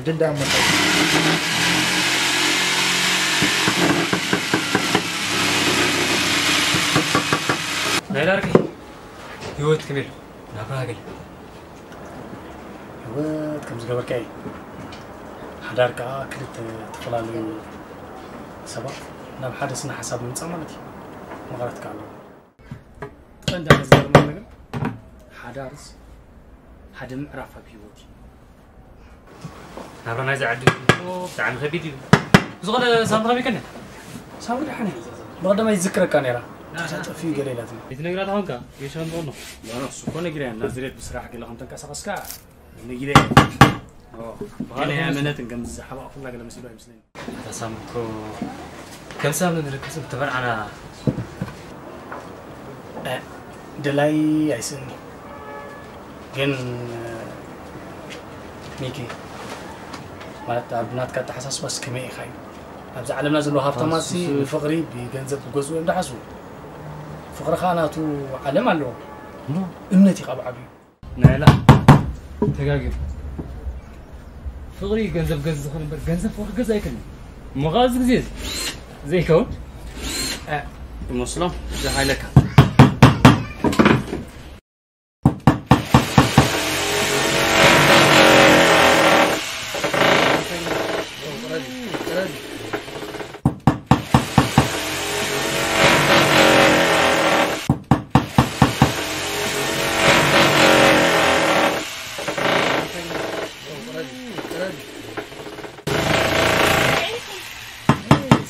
ድንዳ መጣ። ናይ ዳርኪ ህይወት ክብል ናብራ ገለ። ህይወት ከም ዝገበርካ እዩ። ሓዳር ከኣ ክልተ ዝተፈላለዩ ሰባት ናብ ሓደ ስነ ሓሳብ ምምጻእ ማለት እዩ። መቕረት ከኣ ኣለዎ። ቀንዲ ኣነ ዝገርመኒ ነገር ሓዳርስ ሓደ ምዕራፍ ኣብ ህይወት እዩ። ናብራ ናይዚ ዓዲ ብጣዕሚ ከቢድ እዩ። ብዝኾነ ሳምሪ ከመይ ከነ? ሳምሪ ደሓን እያ። ብቐደማይ ይዝክረካ ነይራ። ና፣ ና። ጠፊኡ ገለ ኢላትኒ። ኣይትነግራ ተኾንካ፣ ጌሻ ንኾኖ። ኖ፣ ኖ፣ እሱ እኮ ነጊረያ፣ ናዝሬት ብስራሕ ገለ ከም ተንቀሳቐስካ ነጊረያ። ኦ፣ ብኻልእ ግን እያ ከመይ መነትን ከም ዝሓባእኩላ ገለ መሲሉ ኣይመስለኒ። ኣታ ሳምሪ እኮ ከም ሳምሪ ንርክስ ተበርዓና። እ፣ ደላይ ኣይስእኒ። ግን፣ እ፣ ሚኪ፣ ማለት ኣብ ናትካ ኣተሓሳስባስ ከመይ ኢኻ እዩ? ኣብዚ ዓለምና ዘለዉ ሃብታማት ሲ እሱ ንፍቕሪ ብገንዘብ ክገዝኡ እዮም ዝሓስቡ። ፍቕሪ ኸኣ ናቱ ዓለም ኣለዎ። እሞ? እምነት እዩ ካብ ዓብዩ። ናይላ ተጋጊሩ። ፍቕሪ ገንዘብ ገዝ ዝኽእል እምበር ገንዘብ ፍቕሪ ገዝ ኣይክእልን። እሞ ኸኣ እዚ ግዜ እዚ ዘይከውን እ፣ ይመስሎ ዝሓይለካ።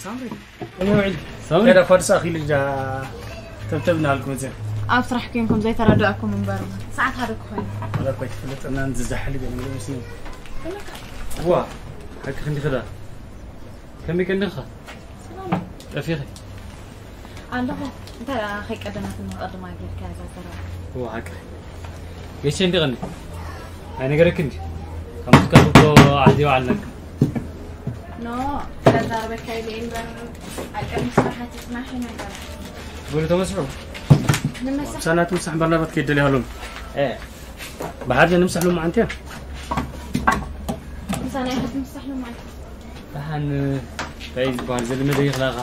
ሳምሪ፣ ሳምሪ። ከዳ ኳድሳ ኺሉ ጃ ተብተብ ናልኩም እዚኣ። ኣብ ስራሕ ኮንኩም ዘይተረዳእኩም እምበር፣ ሰዓት ሓደ ክኾይኑ። ወላ እኮ ኣይትፍለጠናን ዝዛሕል ገለ ገለ መስለኒ። ዋ፣ ሓቂ ክንዲ ኽዳ። ከመይ ቀኒኻ? ሰላም። ጠፊኺ? ኣለኹ። እንታይ ደኣ ከይቀደመትኒ ቀድማ ጌርካ እዛ ዘረባ? እዋ፣ ሓቂ። ገቼ እንዲ ቀኒ? ኣይነገረክን እንዲ? ካብ ምትካል እኮ ዓዲ ይውዓል ነካ። ኖ፣ ከዛረበካ ኢለ እምበር፣ ኣብ ቅድሚ ስራሓት ይጽናሕ እዩ ነገር። በሉ ተመስሑ። ንመሳሕ። ምሳና ትምሳሕ እምበር ናባት ከይደል ይሃሉን። እ። ብሓደ ንምሳሕ ሎማዓንቲ እያ። ምሳና ኢኻ ትምሳሕ ሎማዓንቲ። ደሓን እንታይ እዩ ዝበሃል? ዘልመደ ይኽላኻ።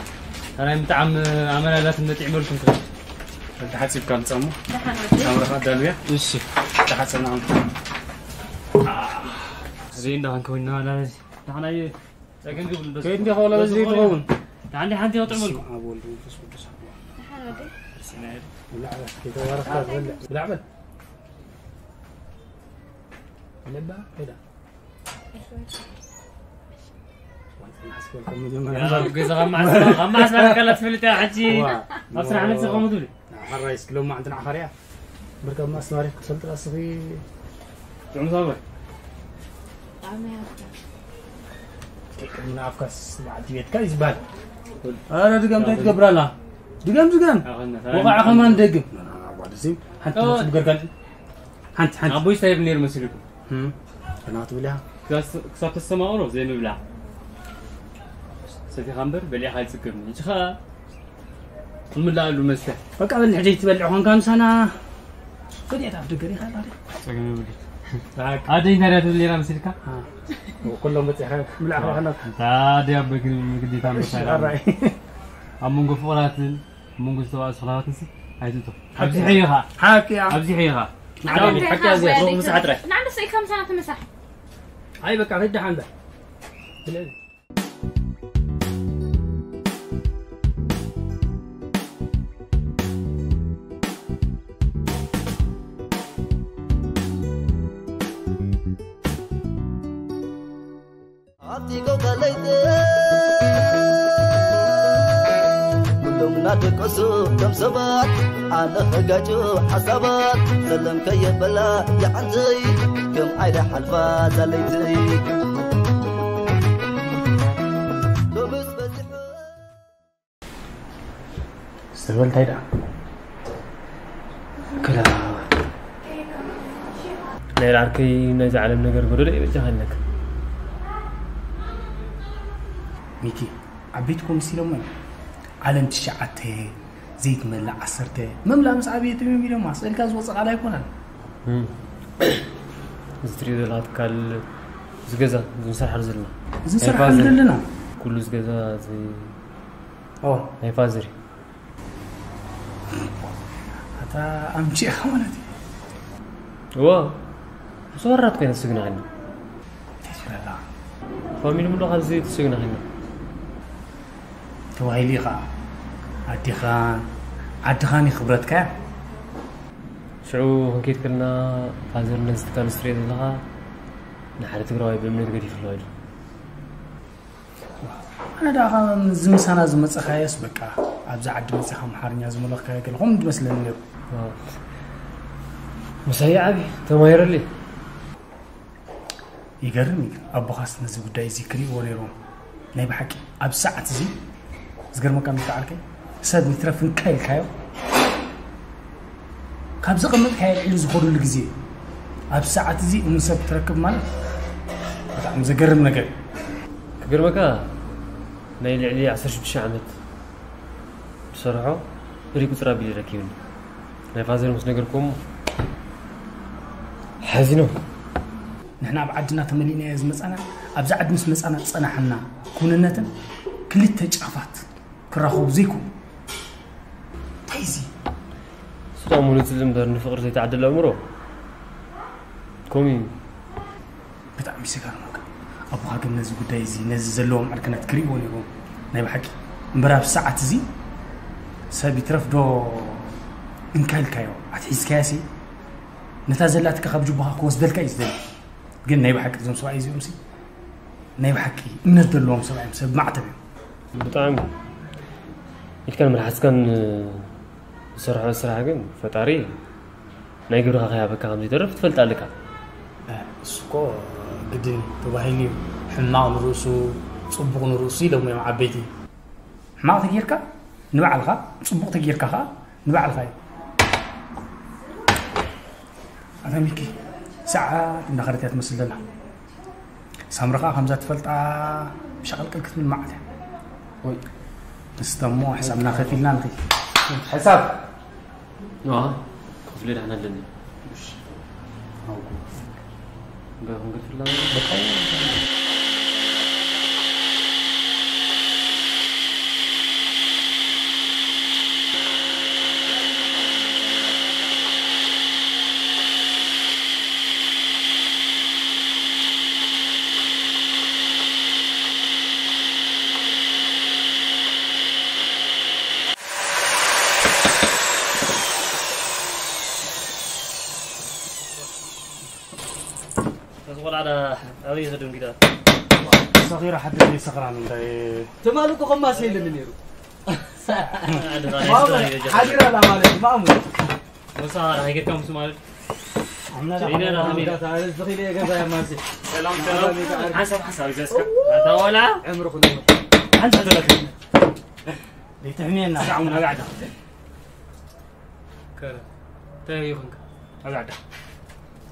ኣናይ ብጣዕሚ ኣመላላትን መጥዕመልኩም ትብል። ተሓጺብካ ምጻሞ። ደሓን ወዲ። ሳምረኻ ዳሉያ። እሺ። ተሓጸና ኣምጣ። እዚ እንዳ ኸንከውን እናበላ ነዚ። ደሓን ኣየ ጸገም ይብሉ። ከይድ እንዲኻ ወላ በዚ ትኸውን። ደሓን ሓንቲ ይወጥዕመልኩም። በስመ ኣብ ወወልድ ወመንፈስ ቅዱስ ኣሐዱ። ደሓን ወዲ። ብላዕ በል። ከይተባረኽካ ትበልዕ። ብላዕ በል። ለባ ከይዳ። ዋይ፣ ጽናሕ ስበል ከም መጀመርያ። ያ፣ ገዛ ካብ ማዕስ-፣ ካብ ማዕስ በረካ ኣላ ትፈልጥ እያ፣ ሕጂ ዋ፣ ኣብ ስራሕ ኖ። መጽእ ከምኡ ትብል። ሓራይ እስኪ ሎማዓንቲ ንዓኻ ርያ። ብርከ ኣብ ማእስ ነባሪ ክትፈልጥ እስኺ። ጥዑም ሳምሪ። ከይቅድሚ ንኣፍካስ በዓልቲ ቤትካ እዩ ዝበሃል። ኣረ ድገም እንታይ ትገብር ኣላ? ድገም፣ ድገም። ኣኸና፣ ወቓዕ ከማን ደግም። ና፣ ና፣ ና፣ ጓል እዚ ሓንቲ ኦ። ሓንቲ ገርጋል። ሓንቲ፣ ሓንቲ። ኣቦይ እንታይ ይብል ነይሩ መሲልኩም? እም፣ ገና ክትብል ኢኻ? ክሳብ፣ ክሳብ ተስተማቕሮ ዘይምብላዕ። ሰቲኻ እምበር በሊዕኻ ኣይትጽገብን። ሕጂ ኸኣ ክምልኣሉ መስተ። በቃ በል፣ ሕጂ ትበልዕ ኾንካ ምሳና። ከዲያ ታፍ ደገር ኢኻ፣ ታዲያ። ጸገም የብሉን። ኣደይ እንታይ ደኣ ትብል ነይራ መሲልካ? አ። ኩሎም በጺሕካ ምብላዕ ኸለካ። ታዲያ በግሪ ግዴታ እሺ፣ ምሳና። ኣራይ። ኣብ መንጎ ፍቕራትን ኣብ መንጎ ዝተባእሱ ፍቕራትን ሲ ኣይትእቶ። ሓቂ። ኣብዚሑ ኢኻ። ሓቂ እያ። ኣብዚሑ ኢኻ። ንዓና ሓቂ እያ። ሓቂ እያ። ሩቕ ምሳሕ ጥራይ። ንዓና ስኢልካ ምሳና ትምሳሕ። ኣይ በቃ፣ ሂድ ደሓን በል። ስለዚ ኣብቲ ጎታ ለይቲ ኩሎም እናደቀሱ ከም ሰባት ኣነ ከጋጩ ሓሳባት ሰለም ከየበላ የዓንተይ ከም ዓይዳ ሓልፋ ዛለይተይ ሎምስ በዚሑ። ዝተበልታይ ደኣ? ክላ። ናይ ዓርከይ ናይዚ ዓለም ነገር ጎደሎ እዩ በጃኻ ኣለካ። ሚኪ፣ ዓበይቲ ኮምስ ኢሎሞ እዮም። ዓለም ትሽዓተ፣ ዘይትመልእ ዓሰርተ። ምምላእ ምስ ዓብየት እዮም ኢሎማ። ስእልካ ዝወጽእ ቃል ኣይኮነን። እም። እዚ ትሪኦ ዘለኻ ትካል እዚ ገዛ እዚ ንሰርሓሉ ዘለና እዚ ንሰርሓሉ ዘለና ኩሉ እዚ ገዛ እዚ ኦ ናይ ፋዘር እዩ። ኣታ ኣምጪኻ ማለት እዩ እዎ ምስ ወራት ኮይነ ትስግና ኮይና እንታይ ትብለላ ፋሚሊ ምዶ ካብዚ ትስግና ኮይና ተባሂሉ እዩ ከዓ ኣዴኻን ዓድኻን እዩ ክብረትካ ሽዑ ክንከይድ ከለና ፋዘር ነዚ ትካል ዝትሪኦ ዘለኻ ንሓደ ትግራዋይ ብእምነት ገዲፉ ኣሎ ኢሉ ኣነ ደኣ ካብ እዚ ምሳና ዝመፀኻየስ በቃ ኣብዚ ዓዲ መፅኻ ኣምሓርኛ ዝመለኽካዮ ገለ ከምኡ ዝመስለኒ ነይሩ ምሳይ ዓቢ ተማሂረለይ ይገርም እዩ ኣቦኻስ ነዚ ጉዳይ እዚ ክርእይዎ ነይሮም ናይ ብሓቂ ኣብ ሰዓት እዚ ዝገርመካ ምስ በዓልከይ ሰብ ይትረፍ እንካ ኢልካዮ ካብ ዘቐመጥካዮ ልዕሊ ዝኸዱሉ ግዜ ኣብ ሰዓት እዚ እሙን ሰብ ትረክብ ማለት ብጣዕሚ ዘገርም ነገር እዩ ክገርመካ ናይ ልዕሊ ዓሰርተ ሽዱሽተ ዓመት ዝሰርሖ ብሪ ቁፅር ኣቢሉ ረኪብኒ ናይ ፋዘር ምስ ነገርኩም ሓዚኖም ንሕና ኣብ ዓድና ተመሊእናዮ ዝመፃና ኣብዚ ዓዲ ምስ መፃና ዝፀናሕና ክውንነትን ክልተ ጫፋት ክራኸቡ ዘይክእሉ እንታይ እዚ ስራ ሙሉእ ዝል እምበር ንፍቅሪ ዘይተዓደለ ኣእምሮ ከምኡ እዩ ብጣዕሚ ይስገርመካ ኣቦኻ ግን ነዚ ጉዳይ እዚ ነዚ ዘለዎም ዕርክነት ክርእይዎ ነይሮም ናይ ብሓቂ እምበር ኣብ ሰዓት እዚ ሰብ ይትረፍ ዶ እንካ ኢልካዮ ኣትሒዝካያሲ ነታ ዘላትካ ካብ ጅቡኻ ክወስደልካ እዩ ዝደሊ ግን ናይ ብሓቂ እዞም ሰብኣይ እዚኦም ሲ ናይ ብሓቂ እምነት ዘለዎም ሰብኣይ እዮም ሰብ ማዕተብ እዮም ብጣዕሚ ኢልካን መልሓስካን ዝሰርሖ ስራሕ ግን ፈጣሪ ናይ ግብርኻ ከይሃበካ ከም ዘይተርፍ ትፈልጥ ኣለካ እሱ እኮ ግድን ተባሂሉ እዩ ሕማቕ ንርእሱ ፅቡቕ ንርእሱ ኢሎም እዮም ዓበይቲ ሕማቕ ተጌርካ ንባዕልኻ ፅቡቕ ተጌርካ ከዓ ንባዕልኻ እዩ ኣታ ሚኪ ሰዓት እንዳኸደት እያ ትመስል ዘላ ሳምሪ ከዓ ከምዛ ትፈልጣ ሸቐልቅል ክትብል መዓት እያ ወይ ንስተሞ ሕሳብና ከፊልና ንኺ ሕሳብ ዋ ክፍለ ዳሕና ኣለኒ እዚ ቆልዓ ዳ ኣበይ ይኸደም ጊዳ ሰኺራ ሓዲ ዘይሰኽራን እንታይ ትማሊ እኮ ከማስ የለን ነይሩ ሓዲራ ላ ማለት ማሙ ሞሳ ኣይገድካ ምስ ማለት ኣምና ኢነ ዳ ሃሚ ዝኺለ ገዛ ያማሲ ሰላም ሰላም ሓሳብ ሓሳብ ይገዝካ ኣታ ወላ ዕምሪ ኩሉ ሓንሳ ተረክ ዘይትሕምየና ሳዕሙን ኣጋዕዳ ከረ እንታይ ይኹንካ ኣጋዕዳ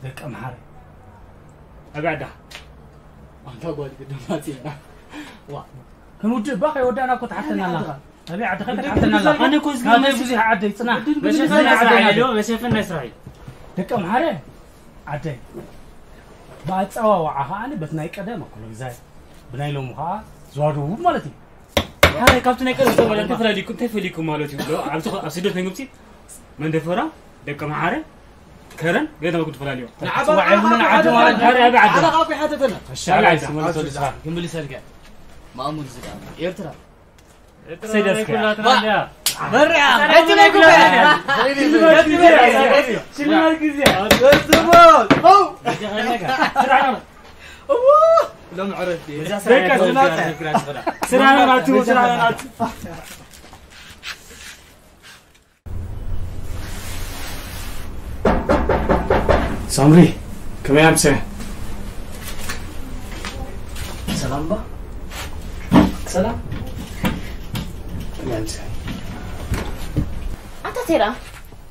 ደቂ ኣምሓረ ኣጋዕዳ ኣንታ ጓል ግድም ማፂና ዋ ክንውድእ ባ ከይወዳእና እኮ ትሓተና ኣለኻ ኣበይ ዓድኻ ትሓተና ኣለኻ ኣነ እኮ እዚ ናበይ ብዙሕ ዓደይ ፅናሕ መሸፈን ናይ ስራሕ ኢሉ መሸፈን ናይ ስራሕ ኢሉ ደቂ ኣምሓረ ዓደይ ብኣፀዋዋዓ ከዓ በቲ ናይ ቀደም ኣኩሎ ግዛይ ብናይ ሎሙ ከዓ ዝዋደዉ ማለት እዩ ሓደ ካብቲ ናይ ቀደም ዝተባለ እንታይ ፈላሊኩም እንታይ ፈሊኩም ማለት እዩ ሎ ኣብቲ ኣብ ስደት ነግብቲ መንደፈራ ደቂ ኣምሓረ ከረን ገለ ተባልኩም ትፈላለዩ ንዓባ ጽዋዕ የብሉን ዓዲ ማለት ሓደ ኣብ ዓዲ ዓለኻ እኮ ይሓተተና ሻላ ይስመልሰሉ ስራ ክንብል ይሰልከ ማእሙን ዝዳ ኤርትራ ሰይደስከ በርያ እቲ ናይ ጉባኤ ሽልማት ግዜ ሎም ዕረፍቲ ደቂ ስራና ናቱ ስራና ናቱ ሳምሪ ከመይ ኣምሰ ሰላም ባ ሰላም ከመይ ኣምሰ ኣታ ቴራ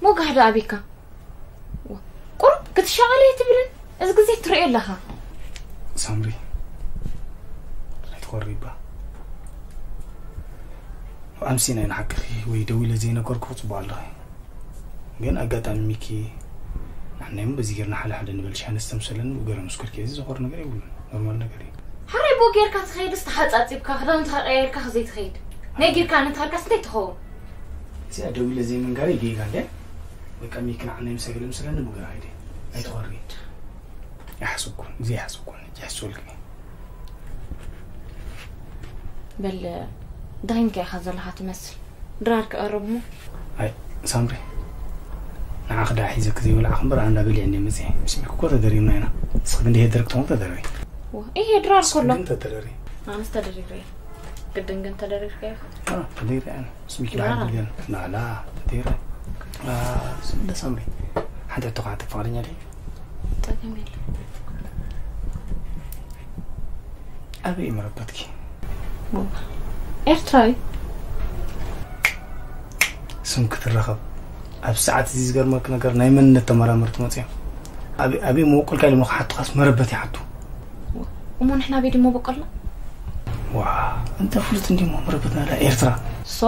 ሞጋህ ዶ ኣቢካ ቁሩብ ክትሻቐል እየ ትብልን እዚ ግዜ ትርእዮ ኣለኻ ሳምሪ ኣይትኾሪ እባ ኣምሲና ኢና ሓቅኺ ወይ ደው ኢለ ዘይነገርኩ ክፅቡቕ ኣለኺ ግን ኣጋጣሚ ሚኪ ንሕናዮም በዚ ጌርና ሓደ ሓደ ንበል ሻነ ዝተምሰለኒ ብገረ ምስ ኮድኪ እዚ ዝኾር ነገር የብሉን ኖርማል ነገር እዩ። ሓራይ ብኡ ጌርካ ትኸይድስ ተሓጻጺብካ ክዳውንትኻ ቀያይርካ ከዘይትኸይድ? ነጊርካ ነንተሃልካስ እንታይ ትኸውን? እዚኣ ደው ኢለ ዘይምንጋረይ ጌጋ እንድያ። ወይ ከኣ መኪና ዓናይ ምሳይ ገለ ምስለኒ ብግራ ኢደ ኣይትኾሪ። ይሓስብኩን፣ ግዜ ይሓስብኩን፣ ሕጂ ይሕስበልኩ። በል፣ ደኺምካ ኢኻ ዘለኻ ትመስል። ድራር ክቐርብ እሞ። ኣይ ሳምሪ፣ ንዓኺ ደኣ ሒዘኪ ዘይበላዕኹ እምበር ኣንዳ በሊዐ እንድየ መጺአ። ምስ ሚኪ እኮ ተደሪብና ኢና። ንስኺ ግን ድሄ ደርግ ትኾን ተደረቢ። ዋ፣ እየ ድራር ንስኺ ከሎ። ግን ተተደሪ። ኣነስ ተደሪበ እየ። ግድን ግን ተደሪብካ ኢኻ። አ፣ ተደሪበ ኣነ። ምስ ሚኪ ድራር በሓቂ ኣለ። ግን ናላ ተደሪበ። አ፣ እንደ ሳምሪ፣ ሓንቲ ሕቶ ክሓተኪ ፍቓደኛ ዲኺ? ጸገም የለን። ኣበይ እዩ መረበትኪ? ኤርትራዊ። ስም ክትረኸብ ኣብ ሰዓት እዚ ዝገርመኪ ነገር ናይ መንነት ተመራመርቲ መፅዮም። ኣበይ ኣበይ መበቆልካ ኢሎም ክሓቱኻስ መረበት ይሓቱ። እሞ ንሕና ኣበይ ድሞ በቆልና? ዋ፣ እንተ ፍሉጥ እንዲሞ መረበትና ዳ ኤርትራ። ሶ?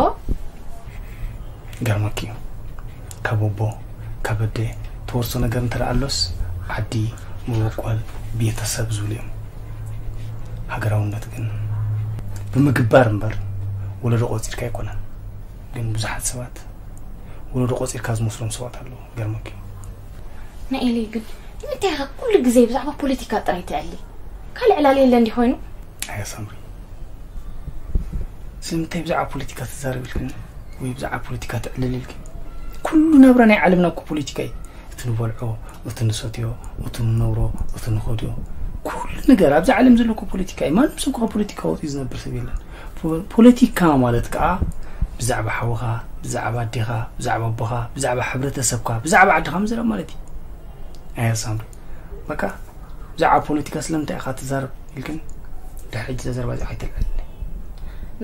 ገርመኪ እዩ። ካብ ኣቦ ካብ ኣደ ተወርሶ ነገር እንተ ደኣ ኣሎስ ዓዲ፣ መበቆል፣ ቤተሰብ ዝብሉ እዮም። ሃገራውነት ግን ብምግባር እምበር ወለዶ ቆጺርካ ኣይኮነን። ግን ብዙሓት ሰባት ወለዶ ቆጺርካ ዝመስሎም ሰባት ኣለዉ። ገርመኪ እዩ። ናኤለይ ግን ንምንታይ ኢኻ ኩሉ ግዜ ብዛዕባ ፖለቲካ ጥራይ ትዕሊ? ካልእ ዕላል የለን ድዩ ኮይኑ? ኣያ ሳምሪ፣ ስለምንታይ ብዛዕባ ፖለቲካ ትዛረብ ኢልክኒ ወይ ብዛዕባ ፖለቲካ ትዕልል ኢልኪ? ኩሉ ናብራ ናይ ዓለምና እኮ ፖለቲካ እዩ። እቲ ንበልዖ፣ እቲ ንሰትዮ፣ እቲ ንነብሮ፣ እቲ ንኸድዮ፣ ኩሉ ነገር ኣብዚ ዓለም ዘሎ እኮ ፖለቲካ እዩ። ማንም ሰብ እኮ ካብ ፖለቲካ ወፂኡ ዝነብር ሰብ የለን። ፖ-፣ ፖለቲካ ማለት ከዓ ብዛዕባ ሓውኻ፣ ብዛዕባ ኣዴኻ፣ ብዛዕባ ኣቦኻ፣ ብዛዕባ ሕብረተሰብካ፣ ብዛዕባ ዓድኻ ምዝራብ ማለት እዩ። ኣያ ሳምሪ፣ በቃ ብዛዕባ ፖለቲካ ስለምንታይ ኢኻ ትዛረብ ኢልክን ድሕሪ ሕጂ እዛ ዘረባ እዚኣ ኣይተልዕልኒ።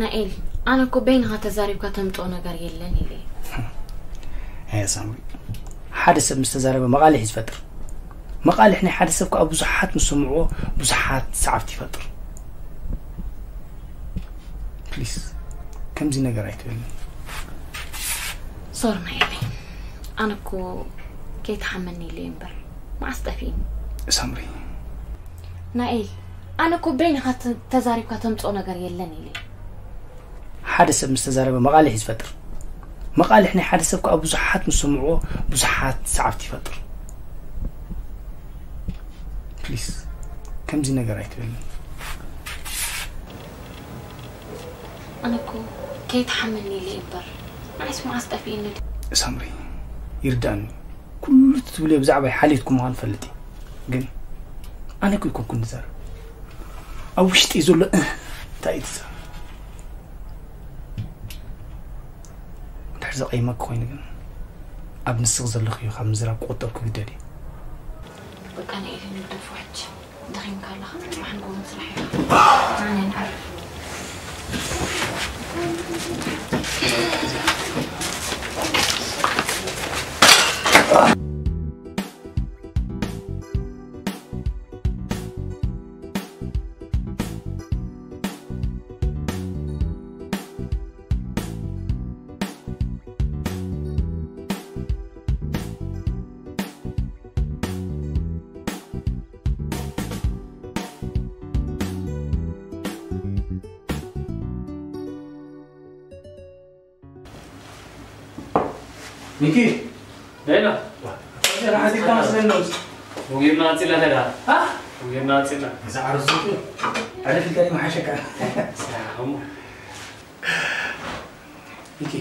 ናኤል፣ ኣነ እኮ በይንኻ ተዛሪብካ ተምጽኦ ነገር የለን ኢለ። ኣያ ሳምሪ፣ ሓደ ሰብ ምስ ተዛረበ መቓልሕ እዩ ዝፈጥር። መቓልሕ ናይ ሓደ ሰብ ከኣ ብዙሓት ምስ ሰምዕዎ ብዙሓት ሰዓብቲ ይፈጥር። ፕሊስ፣ ከምዚ ነገር ኣይትበልኒ። ሶሪ ናኤለይ፣ ኣነ እኮ ከይትሓመኒ ኢለ እየ እምበር፣ መዓስ ጠፊእኒ? ሳምሪ። ናኤል፣ ኣነ እኮ በይንኻ ተ-፣ ተዛሪብካ ተምጽኦ ነገር የለን ኢለ። ሓደ ሰብ ምስ ተዛረበ መቓልሕ እዩ ዝፈጥር። መቓልሕ ናይ ሓደ ሰብ ከኣ ብዙሓት ምስ ሰምዕዎ ብዙሓት ሰዓብቲ ይፈጥር። ፕሊስ፣ ከምዚ ነገር ኣይትበልኒ። ኣነ እኮ ከይትሓመኒ ኢለ እምበር፣ ንዓይስ መዓስ ጠፊእኒ ድዩ? ሳምሪ፣ ይርዳእኒ። ኩሉ እቲ ትብልዮ ብዛዕባይ ሓልየትኩም ምዃኑ እፈልጥ እየ። ግን ኣነ እኮ ኣይኮንኩን ዝዛረብ። ኣብ ውሽጢ ዘሎ እህ እንታይ እዩ ዝዛረብ? እንድሕር ዘቐይመኪ ኮይኑ ግን ኣብ ንስኺ ዘለኽዮ ካብ ምዝራብ ክቑጠብ ክግደድ እየ። በቃ ንኤሊ ንግደፎ ሕጂ። ደኺምካ ኣለኻ፣ ጽባሕ ንግሆ ስራሕ ኢኻ። ኣነ ንዓርፍ። ሚኪ፣ ደህና። ዋ፣ ደህና ሓሲብካ መስለኒ። ውግእና ኣጽላ ደህና። አ? ውግእና ኣጽላ። እዛ ዓርሱ። ኣነ ፊልተር ይመሓሸካ። ሰላም። ሚኪ፣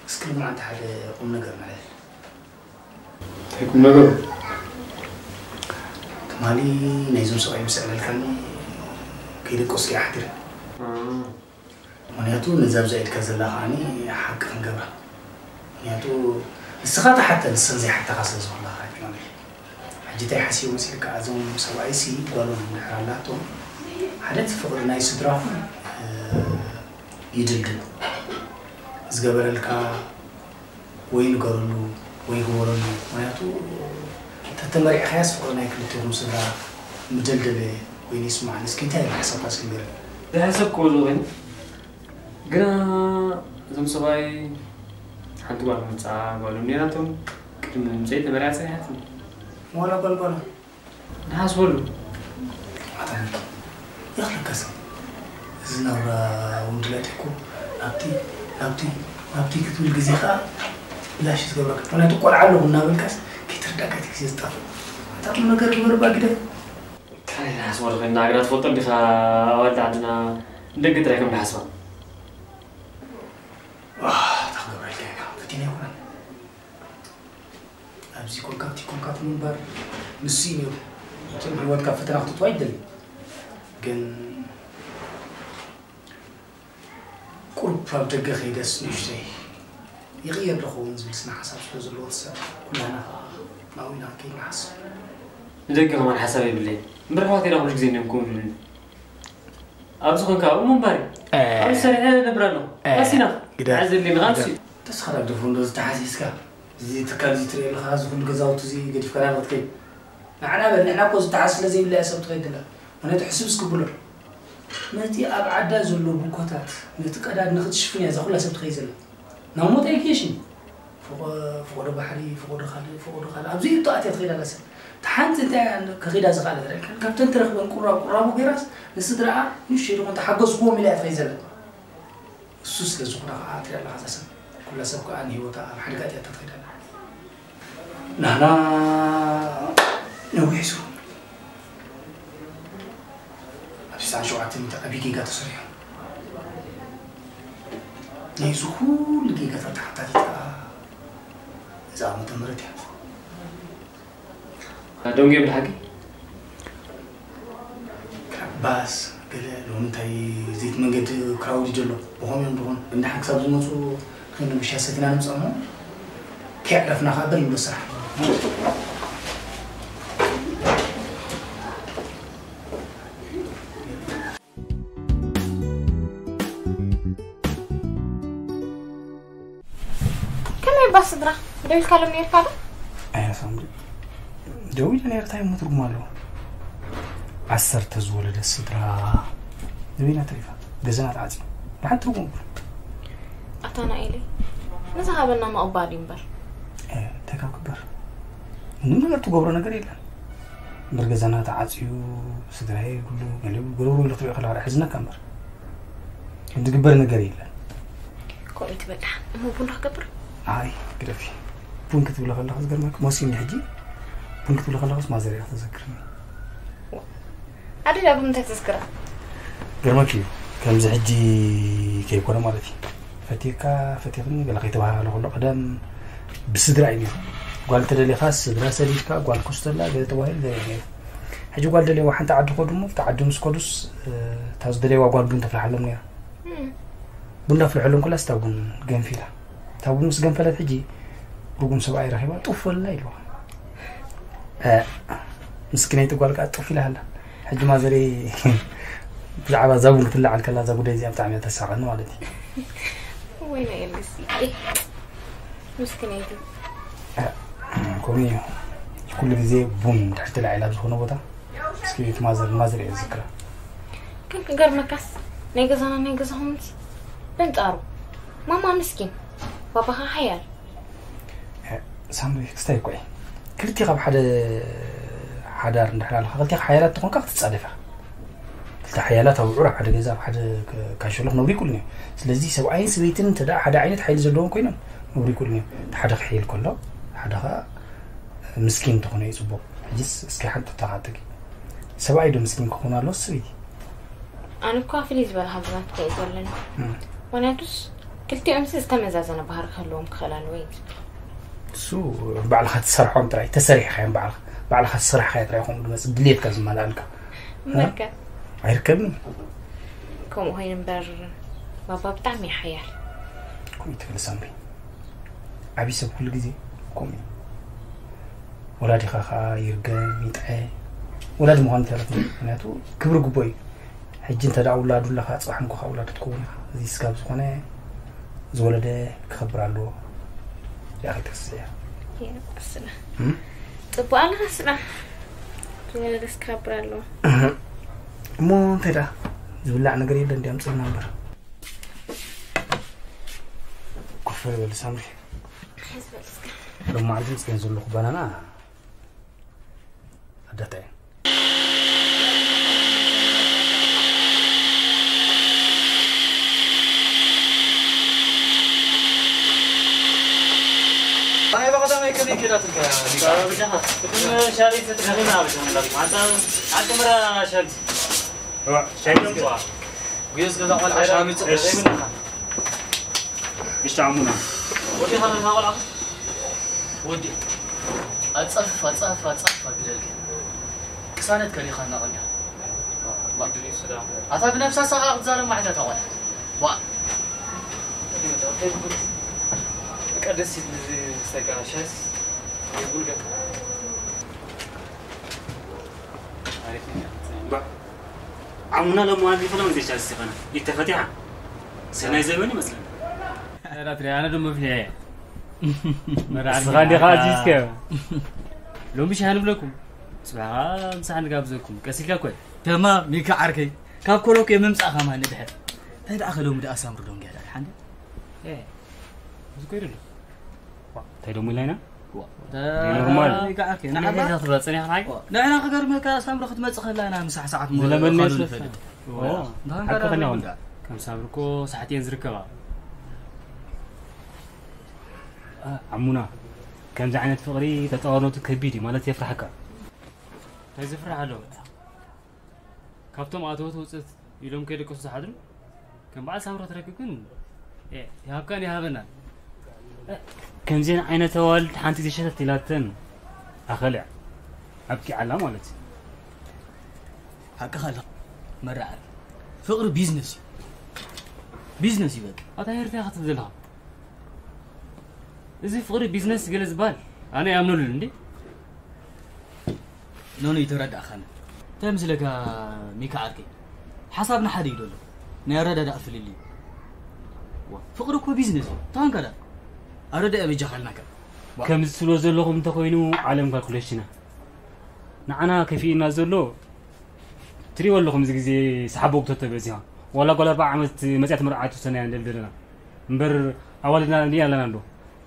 እስኪ ልማዓንቲ ሓደ ቁም ነገር ማለት። እንታይ ቁም ነገሩ? ትማሊ ናይዞም ሰብኣይ ምስ ኣዕለልካኒ ከይደቀስኩ እየ ሓዲረ። እ። ምኽንያቱ ነዛ ኣብዛ ኢድካ ዘላ ከዓኒ ሓቂ ክንገብራ። ምኽንያቱ ንስኻ ትሓተን ንሰን ዘይሓተኻ ስለ ዝኾና ከኣ እዩ ማለት እዩ። ሕጂ እንታይ ሓሲቡ መሲልካ፣ እዞም ሰብኣይሲ ጓሎም እንድሕር ኣላቶም ሓደ እቲ ፍቕሪ ናይ ስድራኹም፣ እ፣ ይድልድል። ዝገበረልካ ወይ ንገረሉ ወይ ግበረሉ። ምኽንያቱ ተተመሪዕካያስ ፍቕሪ ናይ ክልቴኹም ስድራ ምደልደለ ኮይኑ ይስማዓኒ። እስኪ እንታይ ኢልካ ሓሳብካ እስኪ ንገረኒ። ዝሓሰብክዎ እዚ ኮይኑ ግና እዞም ሰብኣይ ሓንቲ ጓል መጻ ጓሎም ነይራቶም ቅድሚ ምምፀይ ተመሪዓ ጸኒሓትኒ። ዋላ ጓል ጓሎም? ንሓስበሉ። ኣታ ይኽለከስ እዚ ናብራ እውን ድላይት እኮ ናብቲ ናብቲ ናብቲ ክትብል ግዜ ከዓ ብላሽ ዝገብረካ። ምክንያቱ ቆልዓ ኣለኹ እናበልካስ ከይተረዳእካ እቲ ግዜ ዝጠፍእ። ኣታ ቁም ነገር ግበር እባ ግደፍ። ካልእ ሓስባ ዶ ኮይና ሃገራ ትፈልጦ እንዲኻ? ኣዋልድ ዓድና ንደቂ ጥራይ ከም ንሓስባ። ኣታ ክገብረልካ ኢና ፈቲና ኣይኮነን። ኣብዚ ኮንካ ኣብቲ ኮንካ እቲ ምንባር ንሱ እዩ ነይሩ። መቸም ህይወት ካብ ፈተና ክትእትዋ ኣይደልን። ግን ቁሩብ ኣብ ደገ ከይደስ ንእሽተይ ይቕየር ዶ ኸውን ዝብል ስነ ሓሳብ ስለ ዘለዎ እቲ ሰብ ኩላና ከዓ ናብኡ ኢና ክንከይድ ንሓስብ። ንደገ ከማን ሓሳብ የብለይን። እምበር ኣሕዋተይ ኩሉ ግዜ እንዲዮም ከምኡ ዝብሉኒ። ኣብዚ ኮንካ ኣብኡ ምንባር እዩ። ኣብዚ ሰሪሐ እነብር ኣለኹ። ባስ ኢና። ግዳ- ዓዘለኒ ግዳ- ንሱ እዩ። ተስኻ ዳግደፎ እንዶ ዝተሓሲስካ እዚ ትካል እዚ ትሪኦ ኣለኻ፣ እዚ ኩሉ ገዛውቲ እዚ ገዲፍካ ናበይ ክትከይድ? ንዓና በል፣ ንሕና እኮ ዝተሓዝ ስለ ዘይብላ እያ ሰብ ትኸይድ ዘላ። ምኽንያቱ ሕስብ እስኪ ብሎ። ነቲ ኣብ ዓዳ ዘሎ ቡኮታት፣ ነቲ ቀዳድ ንኽትሽፍን እያ እዛ ኩላ ሰብ ትኸይድ ዘላ። ናብ ሞት ኣይገሽን። ፈቆ-፣ ፈቆዶ ባሕሪ፣ ፈቆዶ ካልእ፣ ፈቆዶ ካልእ። ኣብዚ እቶ ኣትያ ትኸይድ ኣላ ሰብ። እታ ሓንቲ እንታይ እያ ከኺዳ ዝኽኣለት? ርኢኽን? ካብተን ትረኽበን ቁራብ ቁራቡ ገይራስ ንስድራኣ ንእሽተይ ድኾን ተሓገዝክዎም ኢላ እያ ትኸይድ ዘላ። እሱ ስለ ዝኾነ ከዓ ትሪኣ ኣለኻ እዛ ሰብ። ኩላ ሰብ ከዓ ንህይወታ ኣብ ሓደጋ እትኣቱ ትኸይድ ኣላ። ናህና ነዊሕ ሒዙ። ኣብ ስሳን ሸውዓተን ሚእቲ ዓብዪ ጌጋ ተሰሪሑ። ናይዚ ኩሉ ጌጋታት ተሓታቲት ከዓ እዛ ዓመተ ምህረት እያ። ደንጉየ ብሓቂ? ባስ ገለ ሎሚ እንታይ ዘይት መንገዲ ክራውድ ዘሎ ብኸም እዮም ድኾን እንዳ ሓንክሳብ ዝመፁ ንኸይነ ብሻ ሰቲና ንምፀሞ ከይዕረፍና ከዓ በል ይብሎ ስራሕ። ከመይ እባ ስድራ? ደው ኢልካሎም ነይርካ ዶ? ኣያ ሳምሪ፣ ደው ኢለ ነይረ፣ እንታይ እሞ ትርጉም ኣለዎ? ዓሰርተ ዝወለደ ስድራ ንበይና ተሪፋ፣ ገዛና ተዓፅዩ፣ ንሓንቲ ትርጉም የብሉን። ኣታ ናኤለይ፣ ንዝሃበና ምቕባል እዩ እምበር። እ፣ እንታይ ካብ ክበር? ምንም ነገር ትገብሮ ነገር የለን። እምበር ገዛና ተዓፅዩ፣ ስድራይ ኩሉ ገሊኡ ጎረሮ ኢሉ ክትሪኦ ከለኻ የሕዝነካ እምበር። ዝግበር ነገር የለን። ከምኡ ትበል ደሓን። እሞ ቡን ዶ ክገብር? ኣይ ግደፊ። ቡን ክትብሊ ከለኺ ዝገርመኪ መሲኒ ሕጂ ቡን ክትብሊ ከለኺስ ማዘር እያ ተዘክርኒ። ኣደዳ ብምንታይ ተዘክራ? ገርመኪ እዩ ከምዚ ሕጂ ከይኮነ ማለት እዩ። ፈቲካ ፈቲኽኒ ገለ ከይተባሃለ ከሎ ቀደም ብስድራ እዩ ነይሩ። ጓል ተደሊኻ ስድራ ሰዲድካ ጓል ኮስተላ ገለ ተባሂሉ ገለ እዩ ነይሩ። ሕጂ ጓል ደልየዋ ሓንቲ ዓዲ ከዱ እሞ ኣብቲ ዓዲ ምስ ከዱስ እታ ዝደለይዋ ጓል ቡን ተፍልሓሎም ነይራ። ቡን ዳፍልሐሎም ከላስ እታ ቡን ገንፊላ። እታ ቡን ምስ ገንፈለት ሕጂ ርጉም ሰብኣይ ረኺባ ጡፍ በልና ኢልዋ። ምስኪነይቲ ጓል ከዓ ጡፍ ኢላ ሃላ። ሕጂ ማዘረይ ብዛዕባ እዛ ቡን ክትለዓል ከላ እዛ ጉዳይ እዚኣ ብጣዕሚ እያ ተሳቐኒ ማለት እዩ። ወይነ ኤልሲ ምስኪነይቲ ከምኡ እዩ። ኩሉ ግዜ ቡን ድሕርቲ ላዒላ ኣብ ዝኾነ ቦታ እስኪ እቲ ማዘር ማዘር እየ ዝዝክራ። ግን ክገርመካስ ናይ ገዛና ናይ ገዛኹምስ በንጻሩ ማማ ምስኪን ባባኻ ሓያል። ሳምሪ ክስታይ እኮ እየ ክልቲኻ ኣብ ሓደ ሓዳር እንድሕር ኣለኻ ክልቲኻ ሓያላት ተኾንካ ክትጻደፍ ኢኻ። ክልተ ሓያላት ኣውዑር ኣብ ሓደ ገዛ ኣብ ሓደ ካንሸሎ ክነብሩ ይክእሉን እዮም። ስለዚ ሰብኣይን ሰበይትን እንተ ሓደ ዓይነት ሓይሊ ዘለዎም ኮይኖም ክነብሩ ይክእሉን እዮም። እቲ ሓደ ክሕይል ከሎ ሓደ ከዓ ምስኪን እንተኾነ እዩ ፅቡቕ። ሕጅስ እስኪ ሓንቲ ተኻተኪ ሰብኣይ ዶ ምስኪን ክኾኑ ኣለዎ ሰበይቲ? ኣነ እኳ ፍልይ ዝበለ ሃብዛት ከ እዩ ዘለኒ። ምክንያቱስ ክልቲኦምሲ ዝተመዛዘነ ባህሪ ክህልዎም ክኽእል ኣለዎ እዩ ዝብል። እሱ ባዕልኻ ትሰርሖም ጥራይ ተሰሪሕኻዮም ባዕልኻ ባዕልኻ ዝሰራሕኻዮ ጥራይ ከምኡ ድመፅእ ድልየትካ ዝመላእልካ እምበርከ ኣይርከብን። ከምኡ ኮይኑ እምበር ባባ ብጣዕሚ እዩ ሓያል። ከምኡ ትብል ሳምሪ ዓብዪ ሰብ ኩሉ ግዜ ከምኡ እዩ። ወላዲኻ ከዓ ይርገም ይጥዐ ወላዲ ምዃኑ ይተረፍ ምክንያቱ ክብሪ ግቦ እዩ። ሕጂ እንተ ደኣ ውላዱ ኣለኻ ጽባሕ ንጎኻ ውላዱ ትኸውን ኢኻ። እዚ ስጋብ ዝኾነ ዝወለደ ክኸብር ኣለዎ። ያ ከይትርስዕያ። የረብስና እም? ጽቡቕ ኣለኻ ስና ዝወለደስ ክኸብር ኣለዎ። እሞ እንታይ ደኣ ዝብላዕ ነገር የለ እንዲ ኣምጽልና እምበር። ኮፍ በል ሳምሪ። ሓዝ በል እስከ። ሎማዕንቲ ጽዮን ዘለኹ ባናና ኣዳታ እየን። ሻሪት ተጠቒምና ኣብ ጀመርና። ኣንታ ኣትምራ ሻሪት። እዋ፣ ሻይ እስኪ። ዋ። ጉየስ ገዛ ቆልዓ ሻሚት እሺ። ዘይብልካ። እሺ፣ ዓሙና። ወዲኻ ነታ ቆልዓ። ወዲ። ኣጻፍፍ፣ ኣጻፍፍ፣ ኣጻፍፍ ኣግደልከ። ቅሳነት ከሊኻ እናቐንያ። ኣታ ብነብሳ ሳኻ ክትዛረብ ማዕዳ እታ ቆልዓ። ዋ። በቃ ደስ ይብል፣ እዚ ክስተካ ሻይስ ይጉልገ። ኣሪፍ ነው። ባ-፣ ዓሙና ለመዋል ቢፈሎም ዜ ቻንስ ይኸና። ይተፈቲሓ። ሰናይ ዘበን ይመስለኒ። ኣረ ትሪ፣ ኣነ ደሞ ፍሊዐ እየ። መርዓ እስኻ እንዲኻ ኣዚዝከ? ሎሚ ሻሂ ንብለኩም። ጽባሕ ምሳሕ ንጋብዘኩም። ቀስ ኢልካ እኮ እዩ። ተማም፣ ሚካ ዓርከይ። ካብ ኮሎኬ ምምጻእኻ ማን ድሕር? እንታይ ደኣ ከ ሎሚ ደኣ ሳምሪ ዶ እንገዳ ሓንደ? እ፣ እዚ እኮ ይደሎ። ዋ፣ እንታይ ደሞ ኢላይና? ዋ፣ ኖርማል። ሚካ ዓርከይ፣ እንታይ ንዓባ? ኢኻ ትብላ ጸኒሕካ ንዓይ? ዋ፣ ንሕና ክገርመካ ሳምሪ ክትመጽእ ከላ ኢና ምሳሕ ሰዓት ሞ-፣ ዝለመድና ከሉ ይመስለካ? ንፈልጥ። ኦ፣ ዋ፣ እንኳን ሓቂ ከላ ከላ ንፈልጥ። ከም ሳምሪ እኮ ሰዓት እየን ዝርከባ። ኣ-፣ ዓሙና፣ ከምዚ ዓይነት ፍቕሪ ተጻዋርነቱ ከቢድ እዩ፣ ማለት የፍርሓካ። እንታይ ዝፍራሕ ኣሎ? ካብቶም ኣተወት ውፅት ኢሎም ከይደቀሱ ዝሓድሩ ከም በዓል ሳምሪ ክትረክብ ግን፣ እ፣ ይሃብካን ይሃበናን። ከምዚአን ዓይነት ኣዋልድ ሓንቲ ግዜ ሸተት ኢላተን ኣኸሊዓ ኣብቂዓላ ማለት እዩ። ሓቅኻ ኣለኻ መራዓል። ፍቕሪ ቢዝነስ እዩ። ቢዝነስ እዩ በቃ። ኣታ ሄርታ ኢኻ ትብል ዘለኻ። እዚ ፍቕሪ ቢዝነስ ገለ ዝበሃል ኣነ ኣይኣምነሉን እንዴ። ኖኖ ይተረዳእኻና። እንታይ ምስለካ ሚካ ዓርከይ? ሓሳብና ሓደ እዩ ዘሎ። ናይ ኣረዳድኣ ፍልልይ እዩ። ዋ፣ ፍቕሪ እኮ ቢዝነስ እዩ። ታንካ ዳ? ኣረዳእ በጃኻ ኣልናካ። ዋ። ከምዚ ትብሎ ዘለኹም እንተኾይኑ ዓለም ካልኩሌሽና። ንዓና ከፊእና ዘሎ ትሪእዎ ኣለኹም፣ እዚ ግዜ ሰሓቦ ጉተቶ በዚኻ። ዋላ ጓል ኣርባዓ ዓመት መጽያ ትምርዓቱ ሰናይ ንደሊ ዘለና። እምበር ኣዋልድና እንዲና ኣለና እንዶ።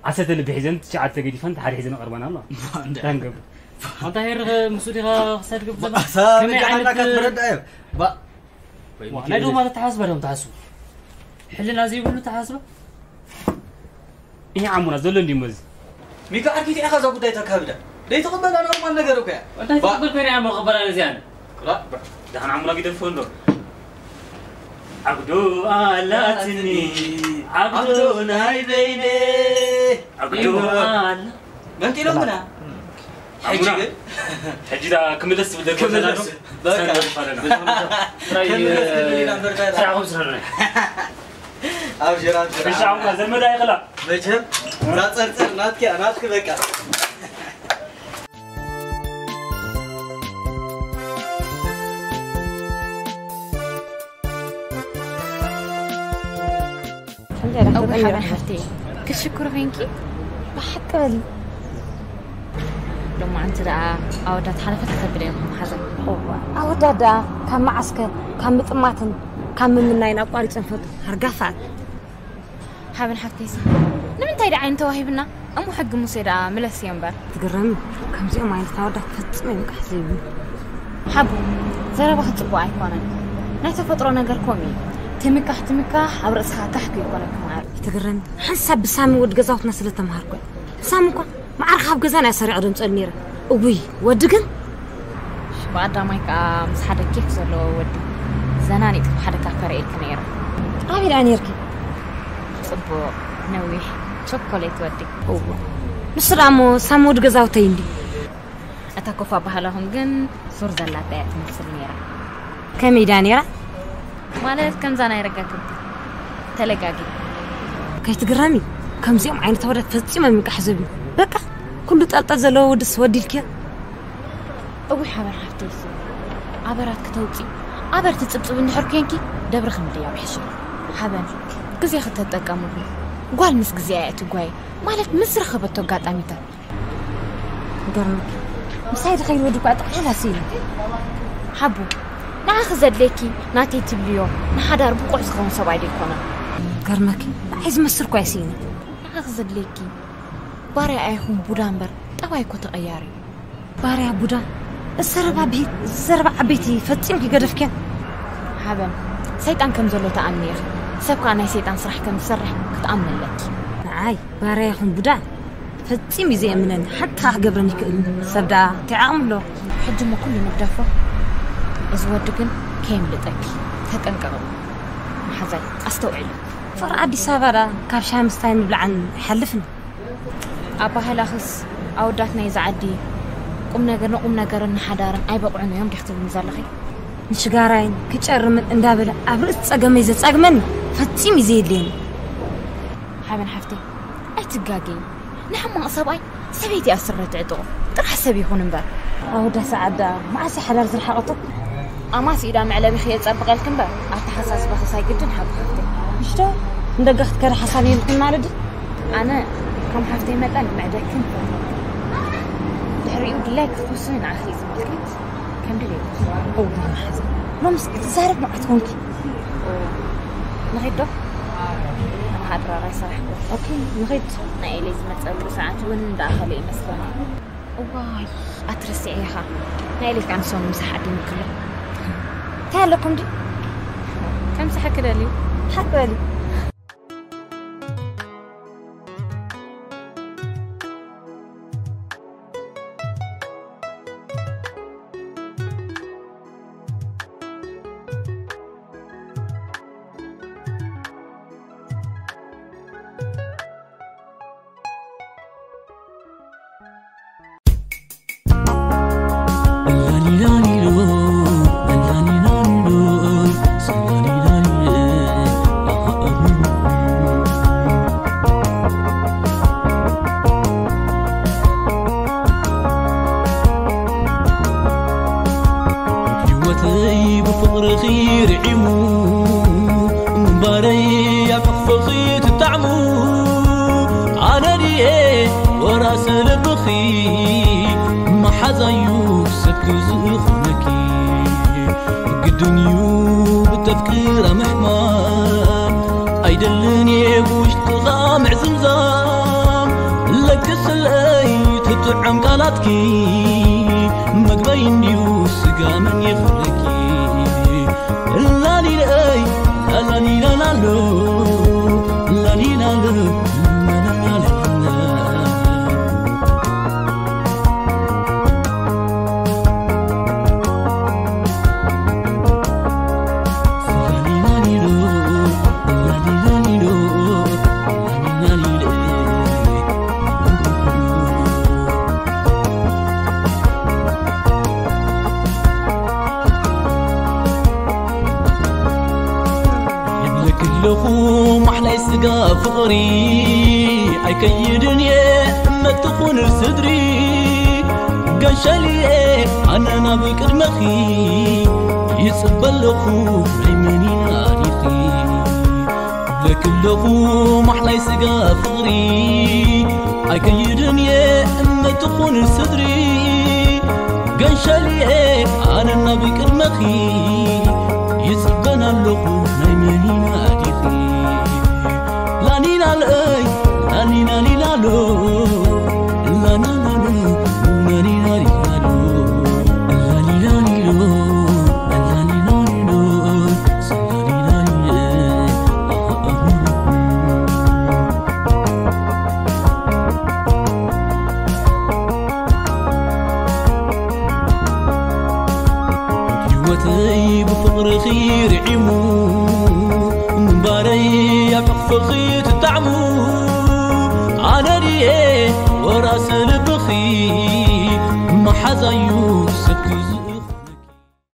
ዓሰርተ ልቢ ሒዘን ትሽዓተ ገዲፈን ሓደ ሒዘን ቀርባና ኣሎ። እንደ- እንታይ ንገብር? ኣንታ ሄር ምስኡ ዲኻ ክሳድ ግብር? ኣታ ከመይ በጃ ዓይነት ሓላካ ትረዳ እየ። ባ- ዋ፣ ናይ ዶማ ተሓስበ ዶም ተሓስቡ። ሕልና ዘይብሉ ተሓስበ። ይሄ ዓሙና ዘሎ እንዲሞ እዚ። ሚካ ዓርከይ፣ እንታይ ኢኻ እዛ ጉዳይ ተካብዳ? ደይትቕበላ ኖርማል ነገር እኮ እያ። እንታይ ባ- ትቕበል ኮይና እያ መቕበላ ነዚኣን? ራ- ባ- ደሓን ዓሙና ግደፎ እንዶ። ዓብዶ ኣላትኒ፣ ዓብዶ ዓብዶ ናይ በይነ። ዓብዶ። ይበሃል። መንጢሎምና። ሕጂ ዓሙና። ግን? ሕጂ ዳ ክምለስ ትብል ደርጎ ክምለስ። ዘላ ዶ? በቃ። ሰንደል ይፋለና። ጥራይ፣ ክምለስ ትብል ኢና እምበር፣ ስራኹም ስርሑ። ኣብሽር፣ ኣብሽር። እሺ፣ ዓሙና፣ ዘመድ ኣይኽላ። መቸም፣ እዛ ጸርጸር ናትኪ፣ ናትኪ በቃ። እወ ሓበን ሓፍተይ፣ ክትሽኩሪ ኮይንኪ? ብሓቂ በሊ። ሎማዓንቲ ደኣ ኣወዳት ሓለፈት ከተብለ እዮም ሓዘን። እወ፣ ኣወዳት ደኣ ካብ መዓስከ፣ ካብ ምጥማትን ካብ ምምናይን ኣቋሪጸን ፈቱ። ሃርጋፋት። ሓበን ሓፍተይሲ፣ ንምንታይ ደኣ ዓይኒ ተዋሂብና? እሞ ሕጊ ሙሴ ደኣ ምለስዮ እምበር። ትግረሚ፣ ከምዚኦም ዓይነት ኣወዳት ፈጺሞም እዮም ቃሕ ዘይብሉ። ሓቡ፣ ዘረባኺ ጽቡቕ ኣይኮነን። ናይ ተፈጥሮ ነገር ከምኡ እዩ። ትምካሕ ትምካሕ፣ ኣብ ርእስኻ ካሕ ከይኮነካ ማዕረ። ትግረሚ፣ ሓንሳብ ብሳሚ ወዲ ገዛውትና ስለ ተምሃርኩ እየ። ሳሚ እኳ ማዕረ ካብ ገዛና እየ ሰሪቐ ደምጸሉ ነይረ። እውይ፣ ወዲ ግን ብቐዳማይ ከኣ ምስ ሓደ ኬፍ ዘለዎ ወዲ ዘናኒጥኪ ብሓደ ካፈ ርእየኪ ነይረ። ኣበይ ደኣ ነይርኪ? ጽቡቕ፣ ነዊሕ፣ ቸኮሌት ወዲ። እወ። ንሱ ደኣ እሞ ሳሚ ወዲ ገዛውተይ እንድዩ። እታ ኮፍ ኣበሃህላኹም ግን ሱር ዘላታ እያ ትመስል ነይራ። ከመይ ደኣ ነይራ? ማለት ከምዛ ናይ ረጋግምቲ ተለጋጊ። ከይትግረሚ፣ ከምዚኦም ዓይነት ኣወዳት ፈጺሞም ይንቃሕ ዝብሉ። በቃ፣ ኩሉ ጠልጠል ዘለዎ ወድስ ወዲልክዮ። እውይ ሓበን ሓፍተይሲ፣ ኣበራት ክተውፂ፣ ኣበር ትፅብፅብ እንድሕር ኮንኪ፣ ደብርኺ ምድያብ ይሕሸኪ። ሓበን፣ ግዜኺ ተጠቀምሉ። ጓል ምስ ግዜኣ እያ ትጓየ፣ ማለት ምስ ዝረኸበቶ ኣጋጣሚታት። ገርመኪ፣ ምሳይ ድኸይድ ወዲ እኳ ጠቕላላ ስኢኑ። ሓቡ፣ ንዓኺ ዘድልየኪ ናተይ ትብልዮ ንሓዳር ብቑዕ ዝኸውን ሰብኣይ ዶ ኣይኮነን? ገርመኪ፣ ንዓይ ዝመስል እኳ እየ ስኢነ። ንዓኺ ዘድልየኪ ባርያ ኣይኹን ቡዳ እምበር፣ ጠባይ እኮ ተቐያሪ እዩ። ባርያ ቡዳ፣ እዚ ዘረባ ብሂት፣ እዚ ዘረባ ዓበይቲ ፈጺምኪ ገደፍክዮ። ሓበን፣ ሰይጣን ከም ዘሎ ትኣምኒ ኢኺ። ሰብ ከኣ ናይ ሰይጣን ስራሕ ከም ዝሰርሕ ክትኣምኒ ኣለኪ። ንዓይ ባርያ ይኹን ቡዳ፣ ፈጺሙ እዩ ዘየምነኒ። ሓንቲ ኸኣ ክገብረኒ ይክእል እዩ። ሰብ ደኣ እንታይ ዓቕሚ ኣለዎ? ሕጂ እሞ ኩሉ ንግደፎ። እዚ ወዲ ግን ከየምልጠኪ። ተጠንቀቒ። መሓዛይ፣ ኣስተውዕሊ። ፍቕሪ ኣዲስ ኣበባ ደኣ ካብ ሻሂ ምስታይን ምብላዕን ኣይሓልፍን። ኣባህላኽስ ኣወዳት ናይዛ ዓዲ ቁም ነገር፣ ንቁም ነገርን ንሓዳርን ኣይበቕዑን እዮም ዲኺ ትብልኒ ዘለኺ? ንሽጋራይን ክጨርምን እንዳበለ ኣብ ርእሲ ጸገመይ ዘጻግመኒ ፈጺሙ እዩ ዘየድልየኒ። ሓበን ሓፍተይ፣ ኣይትጋገዪ። ንሕማቕ ሰብኣይ ሰበይቲ እያ ስረ ትዕጥቑ። ጥራሕ ሰብ ይኹን እምበር። ኣወዳት ሰዓዳ መዓስ እዩ ሓዳር ዝረሓቐቶ? ኣማስ ኢዳ መዕለቢ ከየጸብቐልኪ እምበር፣ ኣተሓሳስባኺ ሳይግድን ሓቂ ሓፍተይ። ምሽ ዶ? ንደገ ክትከዲ ሓሳብ የብልክን ማለት ድዩ? ኣነ ከም ሓፍተይ መጠን ምዕደግክን ይፈትወኪ። ድሕሪኡ ድላይኪ ክትውስኒ ንዓኺ እዩ ዝምልከት። ከም ድሌትኪ። እዋ መሓዛ፣ ሎምስ ክትዛረብ መዓት ኮንኪ። ኦ፣ ንኺድ ዶ? ኣነ ሓድራራይ ስራሕ። ኦኬ፣ ንኺድ። ናይ ኤሌ ዝመጸሉ ሰዓት እውን እንዳኣኸለ ይመስለኒ። እዋይ፣ ኣትረስዒ ኢኻ። ናይ ኤሌ ከኣ ንሶም ምሳሕ ዓዲምክሎ። እንታይ ኣለኩም ድዩ? ከምሳሕ ክደልዩ። ሓቅ በሊ። ህይወተይ ብፍቕርኺ ርዒሙ፣ ምንባረይ ኣብ ሕቕፍኺ ትጣዕሙ። ኣነ ድየ ወራሲ ልብኺ፣ መሓዛዩ ሰብኪ ዝኾነኪ። ግድን እዩ ብተፍቅራ ምሕማም፣ ኣይደልን እየ ብውሽጥኻ ምዕዝምዛም። ለግስለይ ትጥዕም ቃላትኪ፣ መግበይ እንድዩ ስጋ መን ይኽለኪ። ላሊለይ ላላሊላላሎ፣ ላሊላሎ፣ ላላሊላላ። ይብለኪ ኣለኹ ማሕላይ ስጋ ፍቕሪ፣ ኣይከይድን እየ እመትኹን ስድሪ። ገንሸልየ ኣነ ናብ ቅድመኺ፣ ይጽበ ኣለኹ ናይ መን ኢና ዲኺ። ይብለኪ ኣለኹ ማሕላይ ስጋ ፍቕሪ፣ ኣይከይድን እየ እመትኹን ስድሪ። ገንሸልየ ኣነ ናብ ቅድመኺ፣ ይጽበን ኣለኹ ናይ መን ኢና ዲኺ። ላሊላለይ ላሊላሊላሎ፣ ላሊላሎ፣ ላሊላሊላሎ፣ ላሊላሊሎ፣ ላሊላሊሎ፣ ላሊላሊሎ። ህይወተይ ብፍቕርኺ ርዒሙ፣ ምንባረይ ኣብ ሕቕፍኺ ትጣዕሙ። ኣነ ድየ ወራሲ ልብኺ፣ መሓዛዩ ሰብኪ ዝ-